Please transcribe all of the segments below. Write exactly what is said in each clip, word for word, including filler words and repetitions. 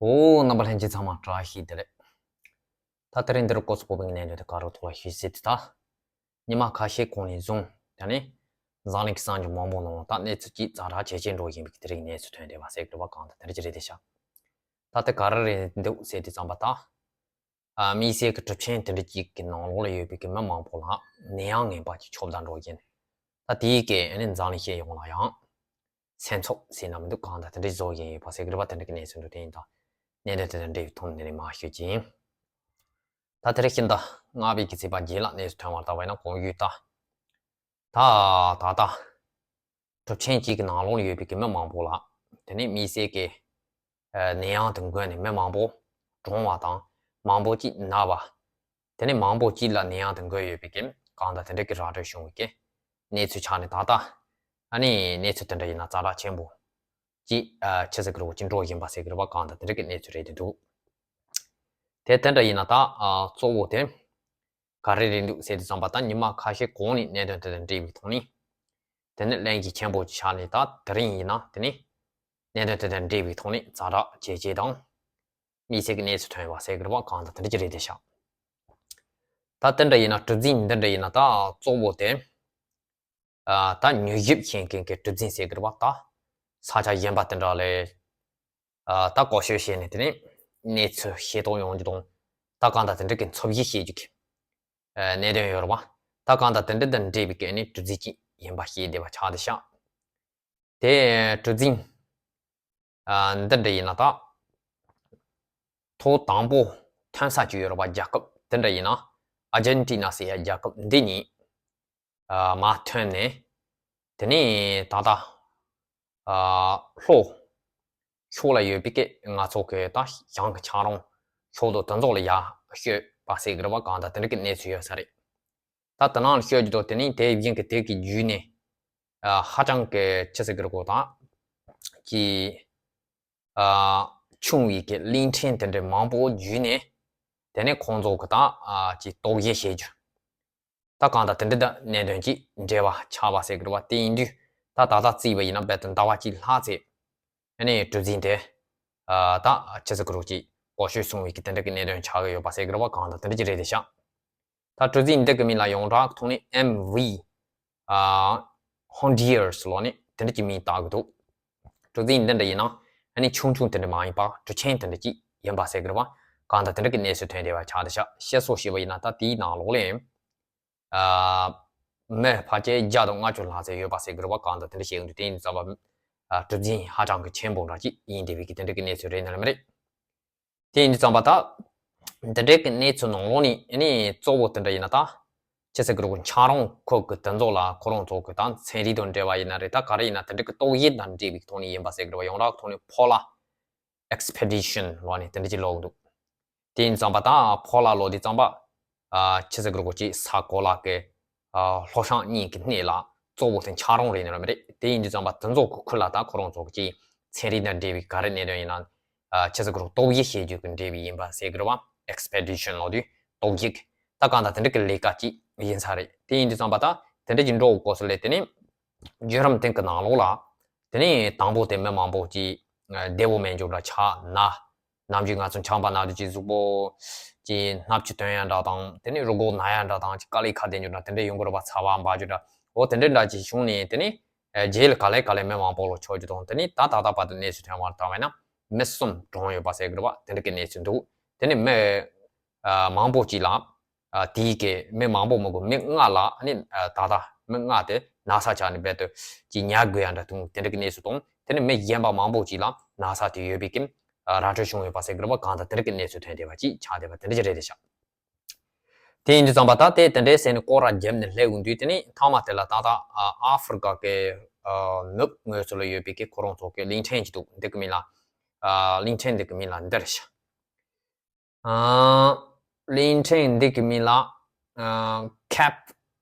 ཨོ། རྣམ་པ་ལྷན་རྒྱས་ཚང་མ་བཀྲ་ཤིས་བདེ་ལེགས། ད་དེ་རིང་འདིར་སྐོར་ཚོགས་པོ་བིང་གནས་འདུག་དེ་ག་རུ་ཐོག་ལ་ཤུལ་ཟིན་ད། ཉི་མ་ཁ་ཤས་གོང་ནས་བཟུང་ད་ནི། འཛམ་གླིང་གི་ས་ཆ་མང་པོ་ནང་ལ་ད་གནས་ཚུལ་གཅིག་ཛ་དྲག་ཇེ་ཆེར་འགྲོ་བཞིན་པའི་དེ་རིང་གནས་ཚུལ་ཐོན་བསྡད་པ་ཟེར་དགོས་པ་གང་ལྟར་དེ་འདྲ་ཅིག་རེད་དེ་ཤག་ད་དེ་ག་རེ་རེད་འདུག་ཟེར་དུས་ཙམ་པ་ད། ཨ། དམིགས་བསལ་གྱི་གྲུབ་ཆེན་དེ་འདྲ་གཅིག་གི་ནང་ལོགས་ལ་ཡོད་པའི་གི་མི་མང་པོ་ལ་ནད་ཡམས་ངན་པ་ཅིག་ཁྱབ་བསྡད་འགྲོ་བཞིན། ད་དེའི་གི་ཨ་ནི་འཛམ་གླིང་སྤྱི་ཡོངས་ལ་ཡང་སེམས་འཚབ་ཟེར་ན་མི་འདུག་གང་ལྟར་དེ་འདྲ་བཟོ་བཞིན་ཡོད་པ་ཟེར་གི་རེད་པ། དེ་འདྲ་གི་གནས་ཚུལ་འདུག་དེ་ཡིན་ད། གནད་དོན་དེ་དང་འབྲེལ་བའི་ཐོག་ནས་ནི་མར་ཞུས་ཀྱིན། ད་དེ་རིང་ཤིན་ཏུ་སྔ་བའི་གི་ཚེས་པ་བརྒྱད་ལ་གནས་ཚུལ་ཐོན་པར་ལྟ་བས་ན་གོང་ཞུས་ལྟར། ད་ད་ལྟ་གྲུབ་ཆེན་གཅིག་གི་ནང་ལོགས་ལ་ཡོད་པའི་གི་མི་མང་པོ་ལ་དེ་ནི་དམིགས་བསལ་གྱི་ནད་ཡམས་དེ་འགོས་ནས་མི་མང་པོ་གྲོངས་པ་དང་མང་པོ་ཅིག་ན་བ། དེ་ནི་མང་པོ་ཅིག་ལ་ནད་ཡམས་དེ་འགོས་ཡོད་པའི་གི་གང་ལྟར་དེ་འདྲ་གི་ར་སྤྲོད་བྱུང་བའི་གི་གནས་ཚུལ་ཆགས་ནས་ད་ལྟ་ཨ་ནི་གནས་ཚུལ་དེ་འདྲ་ཡིན་ན་ཛ་དྲག་ཆེན་པོ་ཅིག་ཨ་ཆི་ཟེར་གི་རེད་པ་ཅིག་འགྲོ་བཞིན་པ་ཟེར་གི་རེད་པ། གང་ལྟར་དེ་འདྲ་གི་གནས་ཚུལ་རེད་དེ་འདུག་དེ་དེ་འདྲ་ཡིན་ན་ད་ཨ་གཙོ་བོ་དེ་ག་རེ་རེད་འདུག་ཟེར་དུས་ཙམ་པ་ད་ཉི་མ་ཁ་ཤས་གོང་ནས་གནད་དོན་དེ་དང་འབྲེལ་བའི་ཐོག་ནས་དེ་ནི་གླེང་གཞི་ཆེན་པོ་ཆགས་ནས། ད་དེ་རིང་ཡིན་ན་དེ་ནི་གནད་དོན་དེ་དང་འབྲེལ་བའི་ཐོག་ནས་ཛ་དྲག་ཇེ་ཆེ་དང་དམིགས་བསལ་གྱི་གནས་ཚུལ་ཐོན་པ་ཟེར་གི་རེད་པ། གང་ལྟར་དེ་འདྲ་ཅིག་རེད་དེ་ཤག་ད་དེ་འདྲ་ཡིན་ན་གྲུ་གཟིངས་འདི་འདྲ་ཡིན་ན་ད་གཙོ་བོ་དེ་ཨ་ད་མྱུལ་ཞིབ་བྱེད་མཁན་གྱི་གྲུ་གཟིངས་ཟེར་གི་རེད་པ། ད་ས་ཆ་གཞན་པ་དེ་འདྲ་ལས་ཨ་ད་སྐོར་སྐྱོད་བྱས་ནས་དེ་ནས་གནས་ཚུལ་ཤེས་རྟོགས་ཡོང་རྒྱུ་དང་། ད་གང་ལྟར་དེ་འདྲ་གི་འཚོལ་ཞིབ་བྱེད་རྒྱུ་གི་ཨ་གནད་དོན་ཡོད་རེད་པ། ད་གང་ལྟར་དེ་འདྲ་དང་འབྲེལ་བའི་གི་ཨ་ནི་གྲུ་གཟིངས་ཅིག་ཡིན་པ་ཤེས་བསྡད་པ་ཆགས་དེ་ཤག་དེ་གྲུ་གཟིངས་ཨ་འདི་འདྲ་ཡིན་ན་ད་ཐོག་དང་པོ་ཐོན་ས་ཅིག་ཡོད་རེད་པ། རྒྱལ་ཁབ་དེ་འདྲ་ཡིན་ན་ཨར་ཇན་ཊི་ན་ཟེར་ཡ་རྒྱལ་ཁབ་འདི་ནས་ཨ་མར་ཐོན་ནས་དེ་ནས་ད་ལྟ་ཨ་ལྷོ་ཕྱོགས་ལ་ཡོད་པའི་གི་ང་ཚོ་གི་ད་བྱང་གི་ཆ་རོང་ཕྱོགས་དང་དེ་ཚོ་ལ་ཡར་བསྐྱོད་པ་ཟེར་གི་རེད་པ། གང་ལྟར་དེ་འདྲ་གི་གནས་ཚུལ་ཡོད་ས་རེད། ད་དེ་ནང་ལ་བསྐྱོད་རྒྱུ་དང་དེ་ནས་དེ་བཞིན་གི་དེ་གི་བརྒྱུད་ནས་ཨ་ཧ་ཅང་གི་ཆི་ཟེར་གི་རེད་གོ་ད་ཀྱི་ཨ་ཆུང་བའི་གི་གླིང་ཕྲན་དེ་འདྲ་མང་པོ་བརྒྱུད་ནས་དེ་ནས་ཁོང་ཚོ་གི་ད་ཨ་ཀྱི་རྟོག་ཞིབ་བྱེད་རྒྱུ། ད་གང་ལྟར་དེ་འདྲ་ད་གནད་དོན་གྱི་འབྲེལ་བ་ཆགས་པ་ཟེར་གི་རེད་པ། དེ་ཡིན་དུས་ད་ད་ལྟ་བརྩིས་པ་ཡིན་ན་རྦད་དེ་ཟླ་བ་གཅིག་ལྷག་ཙམ་ཨ་ནི་གྲུ་གཟིངས་དེ་ཨ་ད་ཆི་ཟེར་གི་རེད་ཀྱི་གོ་ཤོད་སོང་བའི་གི་དེ་འདྲ་གི་གནད་དོན་ཆགས་གི་ཡོད་པ་ཟེར་གི་རེད་པ། གང་ལྟར་དེ་འདྲ་ཅིག་རེད་དེ་ཤག་ད་གྲུ་གཟིངས་འདི་གི་མིང་ལ་ཡོངས་གྲགས་ཐོག་ནས་ཨེམ་ཝི་ཨ་ཧོན་ཌི་ཡར་སི་ལོ་ནས་དེ་འདྲ་གི་མིང་བཏགས་གི་འདུག་གྲུ་གཟིངས་འདི་འདྲ་ཡིན་ན་ཨ་ནི་ཆུང་ཆུང་དེ་འདྲ་མ་ཡིན་པ་གྲུ་ཆེན་དེ་འདྲ་ཅིག་ཡིན་པ་ཟེར་གི་རེད་པ། གང་ལྟར་དེ་འདྲ་གི་གནས་ཚུལ་ཐོན་བསྡད་པ་ཆགས་དེ་ཤག་བཤད་སྲོལ་ཞུས་པ་ཡིན་ན་ད་དེའི་ནང་ལོགས་ལ་ཨ་མི་ཕལ་ཆེར་བརྒྱ་དང་ལྔ་བཅུ་ལྷག་ཙམ་ཡོད་པ་ཟེར་གི་རེད་པ། གང་ལྟར་དེ་འདྲ་བཤད་གི་འདུག་དེ་ཡིན་དུས་ཙམ་པ་ཨ་གྲུ་གཟིངས་ཧ་ཅང་གི་ཆེན་པོ་འདྲ་ཅིག་ཡིན་བསྡད་པའི་གི་དེ་འདྲ་གི་གནས་ཚུལ་རེད་ན་ལ་མི་རེད། དེ་ཡིན་དུས་ཙམ་པ་ད་འདི་འདྲའི་གི་གནས་ཚུལ་ནང་ལོགས་ནས་ཨ་ནི་གཙོ་བོ་དེ་འདྲ་ཡིན་ན་ད་ཆི་ཟེར་གི་རེད་གོ་ཆ་རོང་ཁུལ་གི་དེ་ཚོ་ལ་ཁོ་རང་ཚོ་གི་ད་ཚན་རིག་དང་འབྲེལ་བ་ཡིན་ན་རེད། ད་ག་རེ་ཡིན་ན་དེ་འདྲ་གི་རྟོག་ཞིབ་དང་འབྲེལ་བའི་ཐོག་ནས་ཡིན་པ་ཟེར་གི་རེད་པ། ཡོངས་གྲགས་ཐོག་ནས་ཕོ་ལ་ཨེགས་པི་ཌི་ཤན་ལབ་ནས་དེ་འདྲ་ཅིག་ལབ་གི་འདུག་དེ་ཡིན་དུས་ཙམ་པ་ད་ཕོ་ལ་ལབ་དུས་ཙམ་པ་ཨ་ཆི་ཟེར་གི་རེད་གོ་ཅིག་ས་གོ་ལ་གི་ཨ་ལྷོ་བྱང་གཉིས་ཀྱི་སྣེ་ལ་གཙོ་བོ་དེ་ཆ་རོང་རེད་ནི་རེད་མི་རེད། དེ་ཡིན་དུས་ཙམ་པ་དེ་ཚོ་གི་ཁུལ་ལ་ད་ཁོ་རང་ཚོ་གི་ཅིག་ཚན་རིག་དང་འབྲེལ་བའི་ག་རེ་གནད་དོན་ཡིན་ན་ཨ་ཆི་ཟེར་གི་རེད་རྟོག་ཞིབ་བྱེད་རྒྱུ་གི་འབྲེལ་བའི་ཡིན་པ་ཟེར་གི་རེད་པ། ཨེགས་པི་ཌི་ཤན་ལབ་དུས་རྟོག་ཞིབ་ད་གང་ལྟར་དེ་འདྲ་གི་ལས་ཀ་ཅིག་ཡིན་ས་རེད། དེ་ཡིན་དུས་ཙམ་པ་ད་དེ་འདྲ་ཅིག་འགྲོ་དགོས་ས་ལས་དེ་ནི་བརྒྱུད་རིམ་སྟེང་གི་ནང་ལོགས་ལ་དེ་ནི་དང་པོ་དེ་མི་མང་པོ་ཅིག་བདེ་བོ་མེད་རྒྱུ་འདྲ་ཆགས་ན། ནམ་རྒྱུན་ང་ཚོ་ཆམ་པ་ན་དུས་ཅིག་གཟུགས་པོ་ཅིག་སྣབས་ཀྱི་ཐོན་ཡ་འདྲ་དང་དེ་ནི་རུས་ཁོག་ན་ཡ་འདྲ་དང་ཅིག་དཀའ་ལས་ཁག་བསྡད་རྒྱུ་འདྲ་དེ་འདྲ་ཡོང་གི་རེད་པ། ཚ་བ་འབར་རྒྱུ་འདྲ་འོ་དེ་འདྲ་འདྲ་ཅིག་བྱུང་ནས་དེ་ནི་རྗེས་ལ་ག་ལེ་ག་ལེ་མི་མང་པོ་ལ་ཆགས་རྒྱུ་དང་དེ་ནི་ད་ད་ལྟ་བར་དུ་གནས་ཚུལ་ཐོན་པར་བལྟས་པ་ཡིན་ན་མི་གསུམ་གྲོངས་ཡོད་པ་ཟེར་གི་རེད་པ། དེ་འདྲ་གི་གནས་ཚུལ་འདུག་དེ་ནི་མི་ཨ་མང་པོ་ཅིག་ལ་ཨ་དེའི་གི་མི་མང་པོ་མི་དགོས་མི་ལྔ་ལ་ཨ་ནི་ཨ་ད་ལྟ་མི་ལྔ་དེ་ན་ཚ་ཆགས་ནས་རྦད་དེ་ཅིག་ཉལ་དགོས་ཡ་འདྲ་འདུག་དེ་འདྲ་གི་གནས་ཚུལ་དང་དེ་ནི་མི་གཞན་པ་མང་པོ་ཅིག་ལ་ན་ཚ་དེ་ཡོད་པའི་གི་ཨ་ར་སྤྲོད་བྱུང་ཡོད་པ་ཟེར་གི་རེད་པ། གང་ལྟར་དེ་འདྲ་གི་གནས་ཚུལ་ཐོན་བསྡད་པ་ཅིག་ཆགས་བསྡད་པ་དེ་འདྲ་ཅིག་རེད་དེ་ཤག་དེ་ཡིན་དུས་ཙམ་པ་ད་དེ་དེ་འདྲའི་ཟེར་ནས་སྐོར་ར་བརྒྱབ་ནས་སླེབས་ཡོང་དུས་དེ་ནི་མཐའ་མ་དེ་ལ་ད་ལྟ་ཨ་ཨ་ཧྥི་རི་ཀ་གི་ཨ་ནུབ་ངོས་སུ་ལ་ཡོད་པའི་གི་ཁོ་རང་ཚོ་གི་གླིང་ཕྲན་ཅིག་འདུག་འདི་གི་མིང་ལ་ཨ་གླིང་ཕྲན་འདི་གི་མིང་ལ་འདི་རེད་ཤག་ཨ་གླིང་ཕྲན་འདི་གི་མིང་ལ་ཨ་ཁེབ་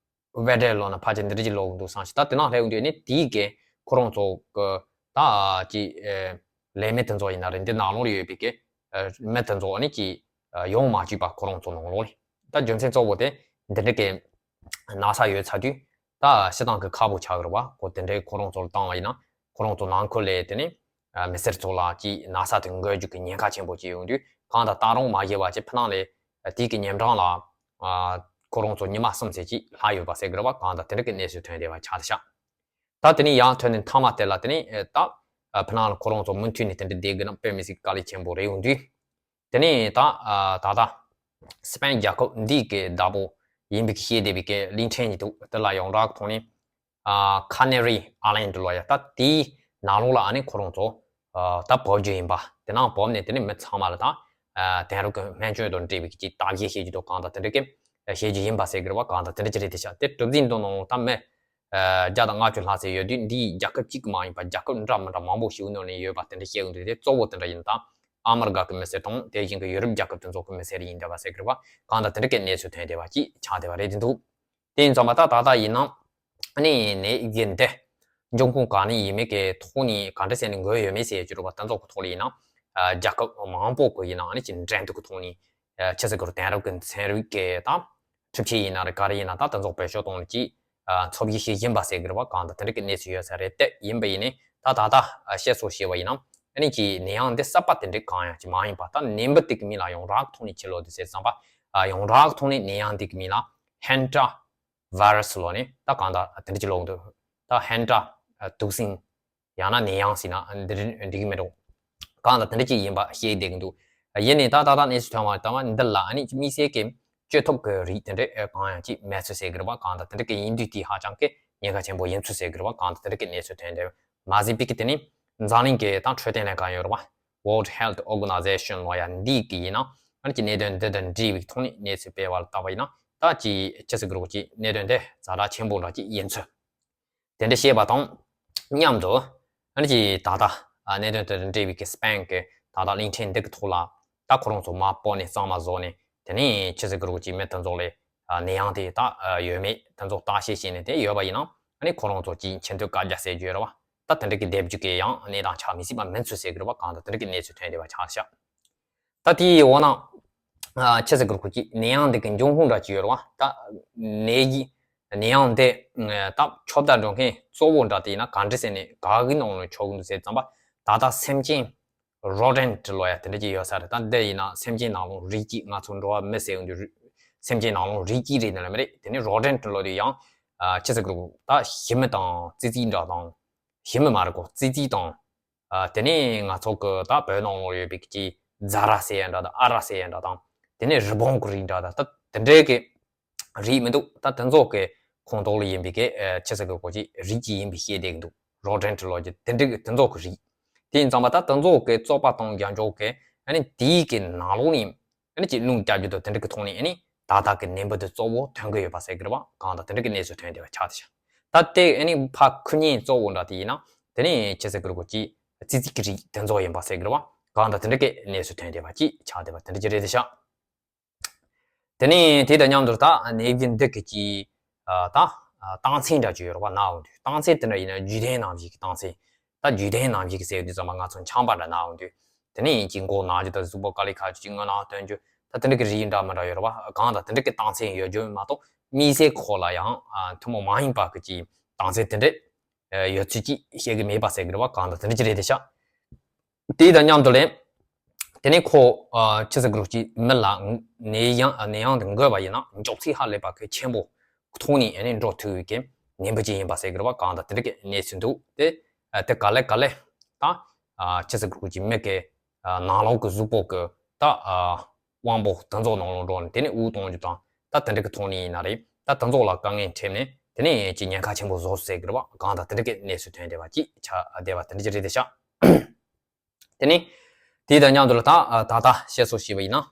ཝེ་ཌེ་ལབ་ན་ཕལ་ཆེར་འདི་འདྲ་ཅིག་ལབ་ཀྱི་འདུག་བསམ་ཞིག་ད་དེ་ནང་སླེབས་ཡོང་དུས་ནི་དེའི་གི་ཁོ་རང་ཚོ་གི་ད་ཅིག་ཨ་ལས་མི་དེ་ཚོ་ཡིན་ན་རེད། འདི་ནང་ལོགས་ལ་ཡོད་པའི་གི་ཨ་མི་དེ་ཚོ་ནི་ཅིག་ཨ་ཡོང་མ་བཅུག་པ་ཁོ་རང་ཚོ་ནང་ལོགས་ལ། ད་རྒྱུ་མཚན་གཙོ་བོ་དེ་འདི་འདྲ་གི་ན་ཚ་ཡོད་ཚར་དུས་ད་སྤྱིར་བཏང་གི་ཁག་པོ་ཆགས་ཀྱི་རེད་པ། ཁོ་དེ་འདྲའི་ཁོ་རང་ཚོ་ལ་བཏང་བ་ཡིན་ན་ཁོ་རང་ཚོ་ནང་ཁུལ་ལ་དེ་ནི་ ཨ་མི་སེར་ཚོ་ལ་ཅིག་ན་ཚ་དེ་འགོས་རྒྱུ་གི་ཉེན་ཁ་ཆེན་པོ་ཅིག་ཡོང་དུས་གང་ལྟར་ད་རུང་མ་ཤི་བ་ཅིག་ཕི་ནང་ལས་དེའི་གི་ཉིན་གྲངས་ལ་ཨ་ཁོ་རང་ཚོ་ཉི་མ་གསུམ་ཙམ་ཅིག་ལྷག་ཡོད་པ་ཟེར་གི་རེད་བ། གང་ལྟར་དེ་འདྲ་གི་གནས་ཚུལ་ཐོན་བསྡད་པ་ཆགས་བསྡད་ཤག་ད་དེ་ནས་ཡང་ཐོན་ནས་མཐའ་མ་དེ་ལ་དེ་ནས་ཨ་ད་ཨ་ཕི་ནང་ལ་ཁོ་རང་ཚོ་མུ་མཐུད་ནས་དེ་འདྲ་བསྡད་དགོས་ན་དཔེ་མི་སྲིད་དཀའ་ལས་ཆེན་པོ་རེད་ཡོང་དུས། དེ་ནས་ད་ཨ་ད་ལྟ་སི་པེན་རྒྱལ་ཁབ་འདི་གི་བདག་པོ་ཡིན་པའི་གི་བཤད་བསྡད་པའི་གི་གླིང་ཕྲན་གཉིས་འདུག་དེ་ལ་ཡོངས་གྲགས་ཐོག་ནས་ཨ་ཁ་ནེ་རི་ཨ་ལན་ཌི་ལབ་ཡ་ད་དེའི་ནང་ལོགས་ལ་ཨ་ནི་ཁོ་རང་ཚོ་ཨ་ད་བབས་རྒྱུ་ཡིན་པ། དེ་ནང་བབས་ནས་དེ་ནས་མི་ཚང་མ་ལ་ད་ཨ་དེང་རབས་ཀྱི་སྨན་བཅོས་དང་འབྲེལ་བའི་གི་ཅིག་ལྟ་བཤལ་བྱེད་རྒྱུ་དང་གང་ལྟར་དེ་འདྲ་གི་བྱེད་རྒྱུ་ཡིན་པ་ཟེར་གི་རེད་བ། གང་ལྟར་དེ་འདྲ་ཅིག་རེད་དེ་ཤག་དེ་གྲུ་གཟིངས་དང་ནང་ལོགས་ད་མི་ཨ་བརྒྱ་དང་ལྔ་བཅུ་ལྷག་ཙམ་ཡོད་དུས་འདིའི་རྒྱལ་ཁབ་གཅིག་གི་མ་ཡིན་པ་རྒྱལ་ཁབ་འདྲ་མི་འདྲ་མང་པོ་ཞིག་ནང་ནས་ཡོད་པ་དེ་འདྲ་བཤད་ཡོང་དུས་དེ་གཙོ་བོ་དེ་འདྲ་ཡིན་ད་ཨ་མི་རི་ཀ་གི་མི་སེར་དང་དེ་བཞིན་གི་ཡུ་རོབ་རྒྱལ་ཁབ་དེ་ཚོ་གི་མི་སེར་ཡིན་བསྡད་པ་ཟེར་གི་རེད་བ། གང་ལྟར་དེ་འདྲ་གི་གནས་ཚུལ་ཐོན་བསྡད་པ་ཅིག་ཆགས་བསྡད་པ་རེད་དེ་འདུག་དེ་ཡིན་ཙང་མ་ད་ད་ལྟ་ཡིན་ན་ཨ་ནི་ནད་ཡིན་ཏེ་འབྱུང་ཁུངས་གང་ནས་ཡིན་མིན་གི་ཐོག་ནས་ག་འདྲ་ཟེར་ནས་འགོས་ཡོད་མེད་ཟེར་ཡ་ཅིག་རེད་བ། དེ་ཚོ་གི་ཐོག་ལ་ཡིན་ན་ཨ་རྒྱལ་ཁབ་མང་པོ་གི་ཡིན་ན་ཨ་ནི་ཅིག་འགྲན་བསྡུར་གི་ཐོག་ནས་ཨ་ཆི་ཟེར་གི་རེད། དེང་རབས་གི་ཚན་རིག་གི་ད་འཕྲུལ་ཆས་ཡིན་ན་རེད་ག་རེ་ཡིན་ན་ད་དེ་ཚོ་བེད་སྤྱོད་གཏོང་ནས་ཅིག་ཨ་འཚོ་བཞིན་བཞིན་པ་ཟེར་གི་རེད་བ། གང་ལྟར་དེ་འདྲ་གི་གནས་ཚུལ་ཡོད་ས་རེད། དེ་ཡིན་པ་ཡིན་ནའི་ད་ད་ལྟ་ཨ་བཤད་སྲོལ་བྱས་པ་ཡིན་ན་ཨ་ནི་ཅིག་ནད་ཡམས་འདི་གསར་པ་དེ་འདྲ་གང་ཡང་ཅིག་མ་ཡིན་པ། ད་ནད་འབུ་དེ་གི་མིང་ལ་ཡོངས་གྲགས་ཐོག་ནས་ཅི་ལབ་འདུག་ཟེར་ཙམ་པ་ཨ་ཡོངས་གྲགས་ཐོག་ནས་ནད་ཡམས་འདི་གི་མིང་ལ་ཧན་ཏྲ་ཝེ་རུ་སི་ལབ་ནས་ད་གང་ལྟར་དེ་འདྲ་ཅིག་ལབ་འདུག་ད་ཧན་ཏྲ་ཨ་དུག་སྲིན་ཡང་ན་ནད་ཡམས་ཟེར་ན་འདི་འགྲིག་གི་མི་འདུག་གང་ལྟར་དེ་འདྲ་ཅིག་ཡིན་པ་ཤེས་བསྡད་ཀྱི་འདུག་ཡིན་ནའི་ད་ད་ལྟ་གནས་ཚུལ་ཐོན་པ་ལྟར་ན་འདི་ལ་ཨ་ནི་དམིགས་བསལ་གྱི་བཅོས་ཐབས་ཀྱི་རིགས་དེ་འདྲ་གང་ཡང་ཅིག་མེད་ཚུལ་ཟེར་གྱི་རེད་བ། གང་ལྟར་དེ་འདྲ་གི་ཡིན་དུས་དེ་ཧ་ཅང་གི་ཉེན་ཁ་ཆེན་པོ་ཡིན་ཚུལ་ཟེར་གྱི་རེད་བ། གང་ལྟར་དེ་འདྲ་གི་གནས་ཚུལ་ཐོན་བསྡད། མ་ཟད་པའི་གི་དེ་ནི་འཛམ་གླིང་གི་ད་འཕྲོད་བསྟེན་ལྷན་ཁང་ཡོད་རེད་བ། World Health Organization ལབ་ཡ་འདི་གི་ཡིན་ན་ཨ་ནི་ཅིག་གནད་དོན་འདི་དང་འབྲེལ་བའི་ཐོག་ནས་གནས་ཚུལ་སྤེལ་བ་ལ་བལྟས་པ་ཡིན་ན་ད་ཅིག་ཅི་ཟེར་གྱི་རེད་བ། ཅིག་གནད་དོན་དེ་ཛ་དྲག་ཆེན་པོ་འདྲ་ཅིག་ཡིན་ཚུལ། དེ་འདྲ་བཤད་པ་དང་མཉམ་དུ་ཨ་ནི་ཅིག་ད་ལྟ་ཨ་གནད་དོན་དེ་དང་འབྲེལ་བའི་གི་སི་པེན་གི་ད་ལྟ་གླིང་ཕྲན་འདི་གི་ཐོག་ལ་ད་ཁོ་རང་ཚོ་མར་སྤོ་ནས་གཙང་མ་བཟོ་ནས་དེ་ནས་ཅི་ཟེར་གི་རེད་ཅིག་མི་དེ་ཚོ་ལ་ཨ་ནད་ཡམས་དེ་ད་ཨ་ཡོད་མེད་དེ་ཚོ་བརྟག་དཔྱད་བྱས་ནས་དེ་ཡོད་པ་ཡིན་ན་ཨ་ནི་ཁོ་རང་ཚོ་ཅིག་མཆུ་ཏོ་བཀའ་རྒྱ་ཟེར་རྒྱུ་ཡོད་རེད་བ། ད་དེ་འདྲ་གི་སྡེབ་སྦྱོར་གི་ཡང་གནས་སྟངས་ཆགས་མི་སྲིད་པ་མིན་ཚུལ་ཟེར་གི་རེད་བ། གང་ལྟར་དེ་འདྲ་གི་གནས་ཚུལ་ཐོན་བསྡད་པ་ཆགས་ཤག་ད་དེའི་འོག་ན་ཨ་ཅི་ཟེར་གི་རེད་ཁོ་ཅིག་ནད་ཡམས་འདི་གི་འབྱུང་ཁུངས་འདྲ་ཅིག་ཡོད་རེད་བ། ད་ནད་ཀྱི་ནད་ཡམས་འདི་ད་ཁྱབ་གདལ་འགྲོ་མཁན་གཙོ་བོ་འདྲ་དེ་ཡིན་ན་ག་འདྲ་ཟེར་ནས་ག་གི་ནང་ལ་ཆགས་ཀྱི་འདུག་ཟེར་ཙམ་པ་ད་ལྟ་སེམས་ཅན་རོ་ཌེན་ཊི་ལབ་ཡ་དེ་འདྲ་ཅིག་ཡོད་ས་རེད། ད་འདི་ཡིན་ན་སེམས་ཅན་ནང་ལོགས་རིགས་གཅིག་ང་ཚོ་འགྲོ་བ་མི་ཟེར་ཡོང་དུས་རིགས་སེམས་ཅན་ནང་ལོགས་རིགས་གཅིག་རེད་ནི་ལ་མི་རེད། དེ་ནི་རོ་ཌེན་ཊི་ལབ་དུས་ཡང་ཨ་ཅི་ཟེར་གི་རེད། ད་ཞི་མི་དང་ཙི་ཙི་འདྲ་དང་། ཞི་མི་མ་རེད་གོ། ཙི་ཙི་དང་། ཨ་དེ་ནས་ང་ཚོ་གི་ད་བོད་ནང་ལོགས་ཡོད་པའི་གི་ཛ་ར་ཟེར་ཡ་འདྲ་དང་ཨ་ར་ཟེར་ཡ་འདྲ་དང་། དེ་ནས་རི་བོང་གི་རིགས་འདྲ་དང་ད་དེ་འདྲའི་གི་རིགས་མི་འདུག་ད་དེ་ཚོ་གི་ཁོངས་གཏོགས་ལ་ཡིན་པའི་གི་ཨ་ཅི་ཟེར་གི་གོ་ཅིག་རིགས་གཅིག་ཡིན་པའི་བཤད་བསྡད་གི་འདུག་རོ་ཌེན་ཊི་ལབ་ཀྱི་དེ་འདྲའི་གི་དེ་ཚོ་གི་རིགས། དེ་ཡིན་ཙང་མ་ད་དེ་ཚོ་གི་བཙོག་པ་དང་རྒྱ་འཇོག་གི་ཨ་ནི་དེའི་གི་ནང་ལོགས་ནས་ཨ་ནི་ཅིག་རླུང་རྒྱག་རྒྱུ་དང་དེ་འདྲ་གི་ཐོག་ནས་ཨ་ནི་ད་ལྟ་གི་ནད་འབུ་དེ་གཙོ་བོ་ཐོན་གི་ཡོད་པ་ཟེར་གི་རེད་བ། གང་ལྟར་དེ་འདྲ་གི་གནས་ཚུལ་ཐོན་བསྡད་པ་ཆགས་བསྡད་ཤག་ད་དེ་ཨ་ནི་ཕ་ཁུ་གཉིས་གཙོ་བོ་འདྲ་དེ་ཡིན་ན་དེ་ནས་ཅི་ཟེར་གི་རེད་གོ་ཅིག་ཙི་ཙི་གི་རིགས་དེ་ཚོ་ཡིན་པ་ཟེར་གི་རེད་བ། གང་ལྟར་དེ་འདྲ་གི་གནས་ཚུལ་ཐོན་བསྡད་པ་ཅིག་ཆགས་བསྡད་པ་དེ་འདྲ་ཅིག་རེད་བསྡད་ཤག་དེ་ནས་དེ་དང་མཉམ་དུ་ད་ནད་ཀྱི་འདི་གི་ཅིག་ཨ་ད་ཨ་རྟགས་མཚན་འདྲ་ཅིག་ཡོད་རེད་བ། ན་འོང་དུས་རྟགས་མཚན་དེ་འདྲ་ཡིན་ན་རྒྱུད་ལྡན་ནང་བཞིན་གྱི་རྟགས་མཚན། ད་རྒྱུད་ལྡན་ནང་བཞིན་གྱི་ཟེར་དུས་ཙམ་པ་ང་ཚོ་ཆམ་པ་འདྲ་ན་འོང་དུས་དེ་ནས་ཅིག་མགོ་ན་རྒྱུ་དང་གཟུགས་པོ་དཀའ་ལས་ཁག་རྒྱུ་ཅིག་རྔུལ་ནག་ཐོན་རྒྱུ་ད་དེ་འདྲ་གི་རིགས་འདྲ་མི་འདྲ་ཡོད་རེད་བ། གང་ལྟར་དེ་འདྲ་གི་རྟགས་མཚན་ཡོད་རྒྱུ་མ་གཏོགས་དམིགས་བསལ་ཁོ་ལ་ཡང་ཨ་ཐུན་མོང་མ་ཡིན་པ་གི་ཅིག་རྟགས་མཚན་དེ་འདྲ་ཡོད་ཚུལ་ཅིག་བཤད་གི་མེད་པ་ཟེར་གི་རེད་བ། གང་ལྟར་དེ་འདྲ་ཅིག་རེད་བསྡད་ཤག་དེ་དང་མཉམ་དུ་ལས། དེ་ནས་ཁོ་ཨ་ཅི་ཟེར་གི་རེད་ཅིག་མི་ལ་ནད་ཡམས་ནད་ཡམས་དེ་འགོས་པ་ཡིན་ན་མགྱོགས་ཚད་ཧ་ལས་པ་གི་ཆེན་པོ་ཐོག་ནས་ཨ་ནི་འགྲོ་ཐུབ་པའི་གི་ནད་འབུ་ཅིག་ཡིན་པ་ཟེར་གི་རེད་བ། གང་ལྟར་དེ་འདྲ་གི་གནས་ཚུལ་འདུག་དེ་ཨ་དེ་ག་ལེ་ག་ལེ་ད་ཨ་ཅི་ཟེར་གི་རེད་ཅིག་མི་གི་ཨ་ནང་ལོགས་གི་གཟུགས་པོ་གི་ད་ཨ་དབང་པོ་དེ་ཚོ་ནང་ལོགས་འགྲོ་ནས་དེ་ནས་དབུགས་གཏོང་རྒྱུ་དང་ད་དེ་འདྲ་གི་ཐོག་ནས་ཡིན་ན་རེད། ད་དེ་ཚོ་ལ་དཀའ་ངལ་འཕྲད་ནས་དེ་ནས་ཅིག་ཉེན་ཁ་ཆེན་པོ་བཟོ་ཟེར་གི་རེད་བ། གང་ལྟར་དེ་འདྲ་གི་གནས་ཚུལ་ཐོན་བསྡད་པ་ཅིག་ཆགས་བསྡད་པ་དེ་འདྲ་ཅིག་རེད་བསྡད་ཤག་དེ་ནས་དེ་དང་མཉམ་དུ་ལ་ད་ད་ལྟ་བཤད་སྲོལ་བྱས་པ་ཡིན་ན་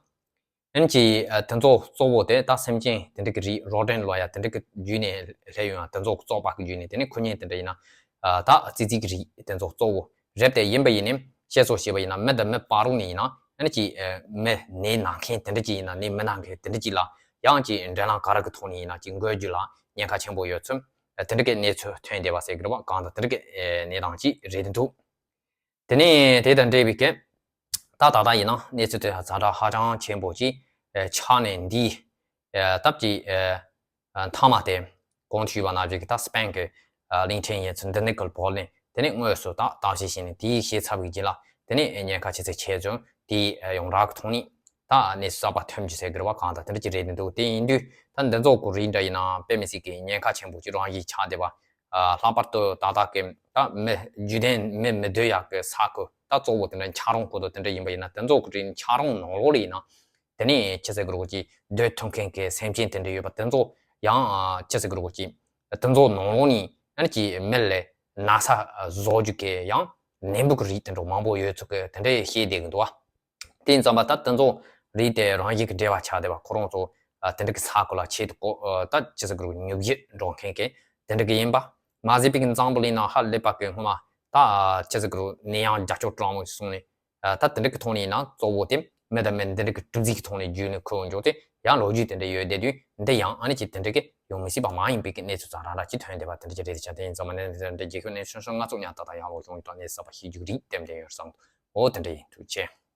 ཨ་ནི་ཅིག་ཨ་དེ་ཚོ་གཙོ་བོ་དེ་ད་སེམས་ཅན་དེ་འདྲ་གི་རིགས་རོ་ཌེན་ཊི་ལབ་ཡ་དེ་འདྲ་གི་བརྒྱུད་ནས་སླེབས་ཡོང་ཡ། དེ་ཚོ་བཙོག་པ་གི་བརྒྱུད་ནས་དེ་ནས་ཁོ་གཉིས་དེ་འདྲ་ཡིན་ན་ཨ་ད་ཙི་ཙི་གི་རིགས་དེ་ཚོ་གཙོ་བོ་རེད་དེ། ཡིན་པ་ཡིན་ནའི་བཤད་སྲོལ་བྱས་པ་ཡིན་ན་མི་དང་མི་བར་རུ་ནས་ཡིན་ན་ཨ་ནི་ཅིག་ཨ་མི་ནད་ན་མཁན་དེ་འདྲ་ཅིག་ཡིན་ན་ནད་མི་ན་མཁན་དེ་འདྲ་ཅིག་ལ་ཡང་ཅིག་འབྲེལ་ལམ་ག་རེ་གི་ཐོག་ནས་ཡིན་ན་ཅིག་འགོས་རྒྱུ་ལ་ཉེན་ཁ་ཆེན་པོ་ཡོད་ཚུལ་དེ་འདྲ་གི་གནས་ཚུལ་ཐོན་བསྡད་པ་ཟེར་གི་རེད་བ། གང་ལྟར་དེ་འདྲ་གི་ཨ་གནས་སྟངས་ཅིག་རེད་འདུག་དེ་ནས་དེ་དང་འབྲེལ་བའི་སྐད། ད་ད་ལྟ་ཡིན་ན་གནས་ཚུལ་དེ་ཛ་དྲག་ཧ་ཅང་ཆེན་པོ་ཅིག་ཨ་ཆགས་ནས་འདིའི་ཨ་སྟབས་ཀྱིས་ཨ་མཐའ་མ་དེ་གོང་དུ་ཞུས་པ་ནང་བཞིན་གྱི་ད་སི་པེན་གྱི་ཨ་གླིང་ཕྲན་ཡིན་ཚུལ་འདི་ནི་ཀལ་བོ་ལིན་ དེ་ནས་དངོས་སུ་ད་བརྟག་དཔྱད་བྱས་ནས་དེའི་ཤེས་ཚར་བའི་རྗེས་ལ་དེ་ནས་ཉེན་ཁ་ཆེ་ཚད་ཆེ་ཆུང་དེའི་ཡོངས་གྲགས་ཀྱི་ཐོག་ནས་ད་གནས་ཚུལ་གསར་པ་ཐོན་རྒྱུ་ཟེར་དགོས་པ་གང་ལྟར་དེ་འདྲ་ཅིག་རེད་འདུག་དེ་ཡིན་དུས་ད་འདི་ཚོ་གི་རིགས་འདྲ་ཡིན་ན་དཔེ་མི་སྲིད་ཀྱི་ཉེན་ཁ་ཆེན་པོ་ཅིག་རང་བཞིན་ཆགས་བསྡད་པ། ལྷག་པར་དུ་ད་ལྟ་གི་ད་མི་རྒྱུན་ལྡན་མི་མི་སྡོད་ཡག་གི་ས་ཁུལ་ད་གཙོ་བོ་དེ་འདྲ་འཁྱགས་རོམ་ཁུལ་དུ་དེ་འདྲ་ཡིན་པ་ཡིན་ན་དེ་ཚོ་གི་རིགས་འཁྱགས་རོམ་ནང་ལོགས་ལ་ཡིན་ན། དེ་ནས་ཅི་ཟེར་དགོས་རེད་གོ་ཅིག་སྡོད་ཐུབ་མཁན་གྱི་སེམས་ཅན་དེ་འདྲ་ཡོད་པ་དེ་ཚོ་ཡང་ཅི་ཟེར་དགོས་རེད་གོ་ཅིག་དེ་ཚོ་ནང་ལོགས་ནས་ཨ་ནི་ཅིག་མི་ལ་ན་ཚ་བཟོ་རྒྱུ་གི་ཡང་ནད་འབུ་གི་རིགས་དེ་འདྲ་མང་པོ་ཡོད་ཚུལ་གི་དེ་འདྲ་བཤད་བསྡད་གི་འདུག་བ། དེ་ཡིན་ཙང་པ་ད་དེ་ཚོ་རིགས་དེ་རང་བཞིན་གྱི་འབྲེལ་བ་ཆགས་བསྡད་པ་ཁོ་རང་ཚོ་དེ་འདྲ་གི་ས་ཁུལ་ལ་ཆེད་དུ་བསྐོ་ད་ཅི་ཟེར་དགོས་རེད་གོ་ཉོ་རྒྱུ་འགྲོ་མཁན་གྱི་དེ་འདྲ་གི་ཡིན་པ་མ་ཟད་པའི་གི་འཛམ་བུ་གླིང་ནང་ཧ་ལས་པ་གི་སྔོན་མ་ད་ཅི་ཟེར་དགོས་རེད་ནད་ཡམས་བརྒྱ་སྟོང་གྲངས་མང་སོང་ནས། ད་དེ་འདྲ་གི་ཐོག་ནས་ཡིན་ན་གཙོ་བོ་དེ་མི་དང་མི་འདི་འདྲ་གི་གྲུ་གཟིངས་ཀྱི་ཐོག་ནས་བརྒྱུད་ནས་ཁུར་འོང་འཇོག་དེ་ཡང་ལོ་རྒྱུས་དེ་འདྲ་ཡོད་བསྡད་དུས་འདི་ཡང་ཨ་ནི་ཅིག་དེ་འདྲ་གི་ཡོང་མི་སྲིད་པ་མ་ཡིན་པའི་གི་གནས་ཚུལ་ཙམ་རང་འདྲ་ཅིག་ཐོན་བསྡད་པ་དེ་འདྲ་ཅིག་རེད་དེ་ཆ་དེ་ཡིན་ཙང་མ་ནི་འདི་འདྲ་རྒྱལ་ཁབ་གནས་ཚུལ་ཤོད་ང་ཚོ་ཉག་ཏག་ཏག་ཡང་ལོ་གཞུང་གི་ཐོག་གནས་ཚུལ་གསར་པ་ཤེས་རྒྱུ་རིགས་ལྟེམ་ལྡན་ཡོད་བསམ་འོ་དེ་འདྲ་ཡིན་ཐུགས་རྗེ་ཆེ།